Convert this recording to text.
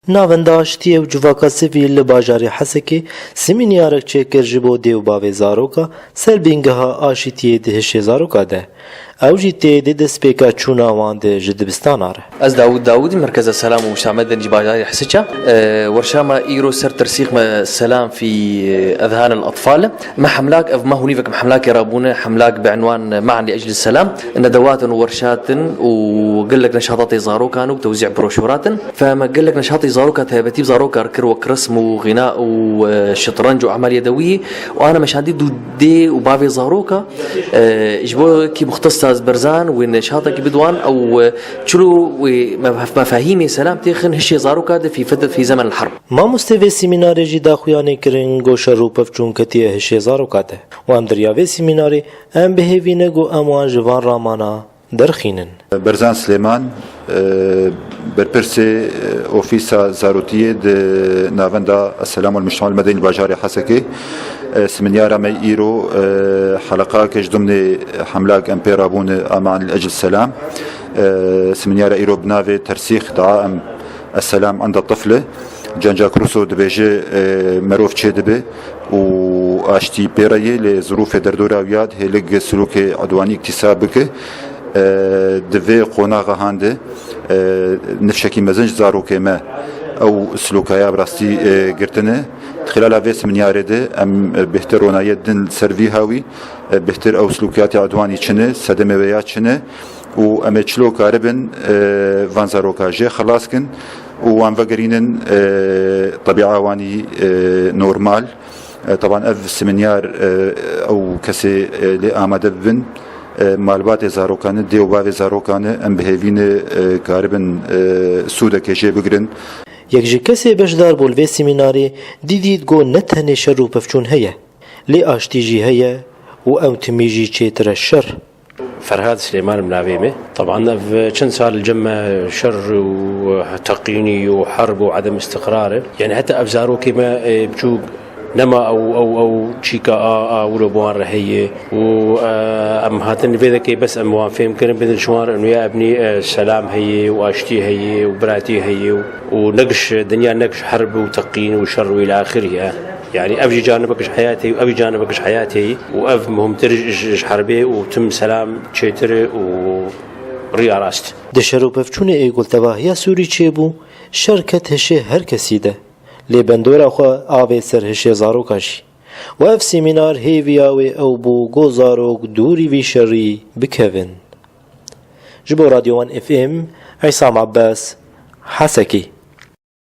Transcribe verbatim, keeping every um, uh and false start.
Navenda Aştiyê û Civaka Sivîl li bajarê Hesekê semînarek çêkir ji bo dê û bavê zaroka ser bîngeha aşîtiyê di hişê zaroka de. Ew jî tê di destpêka çûna wan de ji dibistana re. Ez Dawûd Dawûdî, Merkeza Selam û Wisa Meden ji bajarê Hisiça. E, werşama îro ser tersîx me Selam fî Ezhan el Atfal. Me hemlak, ev me hûnîvek me hemlakê rabûne, hemlak bi enwan Me'an li Ecli Selam. Nedewatin û werşatin û gelek neşatatê zarokan û tewzî broşuratin. Fe me gelek neşatê zaroka taybetî bi zaroka kir wek resm û xîna û, e, şetrenc û emal yedewî û ana meşandî dû dê û bavê zaroka, e, ji bo kî muxtesa ez berzan wê neşatekî bidwan ew, e, çilo wê mef-, mefahîmê selam têxin hişê zaroka de fî fed-, fî zemen el herb. Mamostê vê semînarê jî daxuyanî kirin, got şer û pevçûn ketiye hişê zaroka de û em di riya vê semînarê em bi hêvî ne got em wan ji van ramana derxînin. Berzan Silêman, e, berpirsê, e, Ofîsa Zarotiyê di navenda Selam û Mujtema Medeni li bajarê Hesekê. E, semînara me îro, e, heleqake ji dimnê hemlak em pê rabûne Aman li Ecil Selam. E, semînara îro bi navê Tersîx Dua em Esselam enda tifle. Jean-Jacques Rousseau dibêje, e, merov çêdibe û aştî pê re yê, lê zirûfê derdora wî ya dihêlik silûkê edwanî îktîsa bike. E, di vê qonaxa han de, e, nifşekî mezin ji zarokê me ew silûkaya bi rastî, e, girtine. Di xilala vê seminyarê de em, e, bêhtir ronayiyê din li ser vî hawî, e, bêhtir ew silûkiyatê edwanî çi ne, sedemê wê ya çi ne. û em ê çilo karibin, e, van zaroka jê xelas kin û wan vegerînin, e, tebîa wanî, e, normal. E, teban ev seminyar, e, ew kesê, e, lê amade bibin, e, malbatê zarokan e, dê û bavê zarokan e, em bi hêvî ne, e, karibin, e, sûdekê jê bigirin. Yek ji kesê beşdar bû li vê semînarê dî dît got ne tenê şer û pevçûn heye, lê aştî jî heye û ew timî jî çêtir e şer. Ferhad Silêman bi navê me. Teban ev çend sal li cem me şer û teqînî û herb û edem îstiqrar e. Yani heta ev zarokê me, e, biçûk nema ew, ew, ew çîka a, a wilo bi wan re heye û, e, em hatin vê dekê bes em wan fêm kirin, bidin ji wan re, û ya ebnî, e, selam heye û aştî heye û biratî heye û, û ne giş dinya ne giş herb û teqîn û şer û îlâ axirî ye. Yani ev jî canibek ji heyatê û ev jî canibek ji heyatê û ev muhimtir ji, ji herbê û tim selam çêtir û riya rast. Di şer û pevçûnê ê ku li tevahiya Sûrî çêbû, şer ket hişê her kesî de. Lê bendora xwe avê ser hişê zaroka jî. Û ev semînar hêviya wê ew bû ku zarok dûrî vî şerî bikevin. Ji bo Radyo Wan F M, Îsam Abbas, Hesekî.